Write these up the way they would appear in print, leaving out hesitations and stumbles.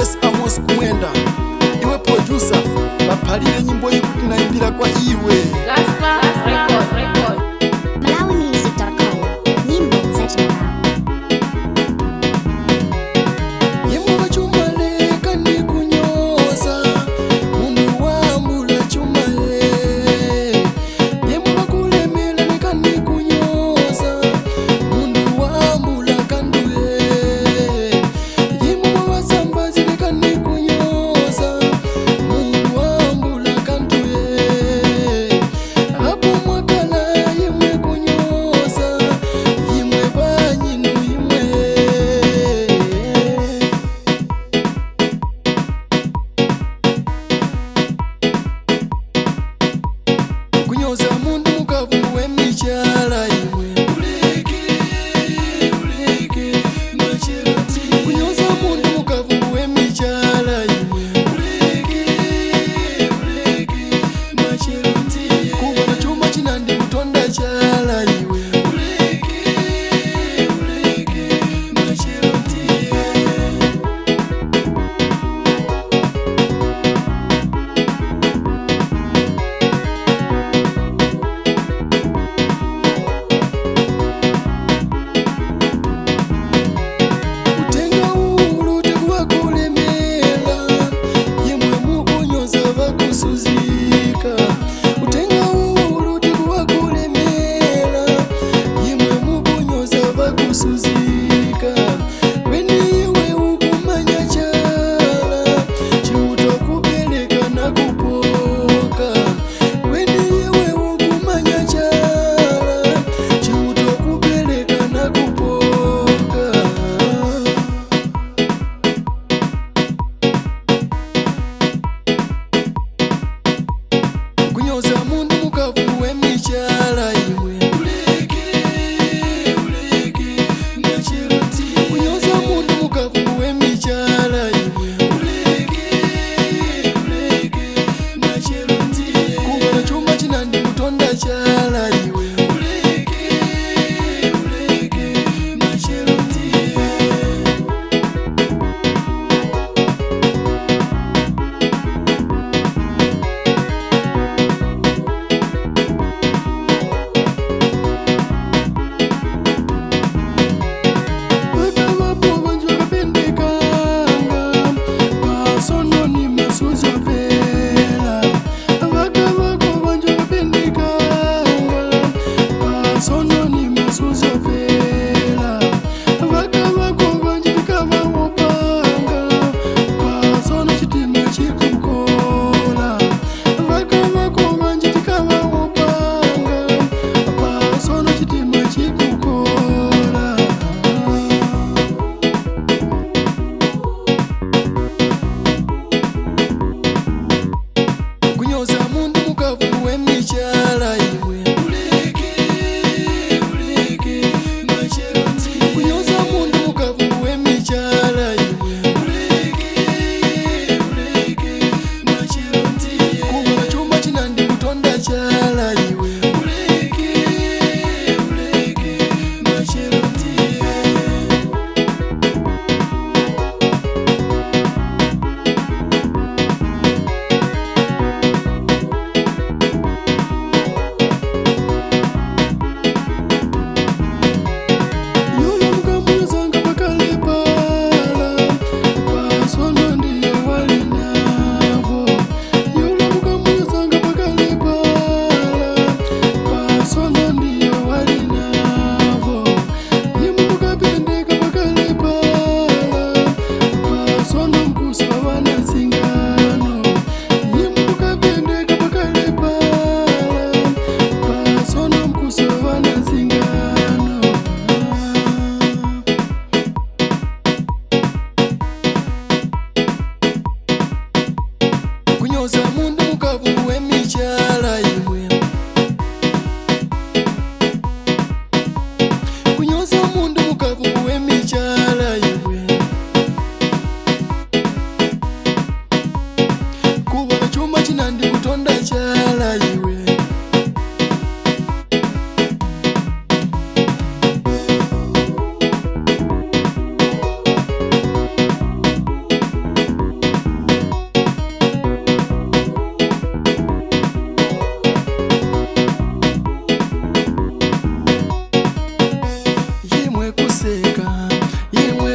S Amos Kumwenda. Iwe producer, baphalire nyimbo iyi kuti nayimbira kwa iwe. Gaspar Record. Record. MalawiMusic.com. Nyimbo za Chimalawi. Yemwe wachumaleka ndi kunyoza mundu wambula chumale. Yemwe wakulemela leka ndi kunyoza mundu wambula kanduye. Yemwe wawasambazi leka ndi kunyoza mundu wambula kanduye. Apo mwakala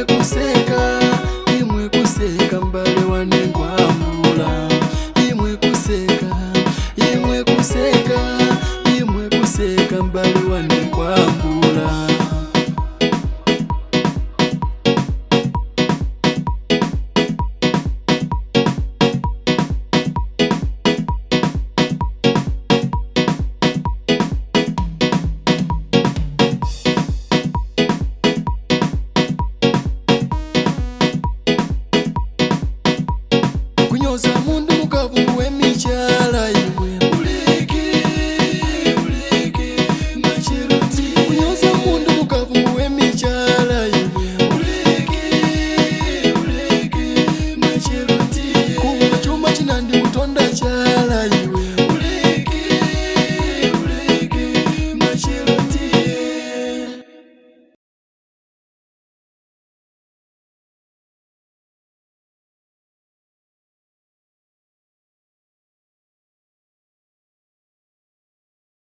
Imwe kuseka, imwe kuseka, mbale wanengwambula. Imwe kuseka, imwe kuseka, imwe kuseka, mbale wanengwambula. Kunyoza mundu mukavungu wemichala imwe uleke, uleke macheruti. Kunyoza mundu mukavungu wemichala imwe uleke, uleke macheruti. Kuva chuma chinandi mutonda cha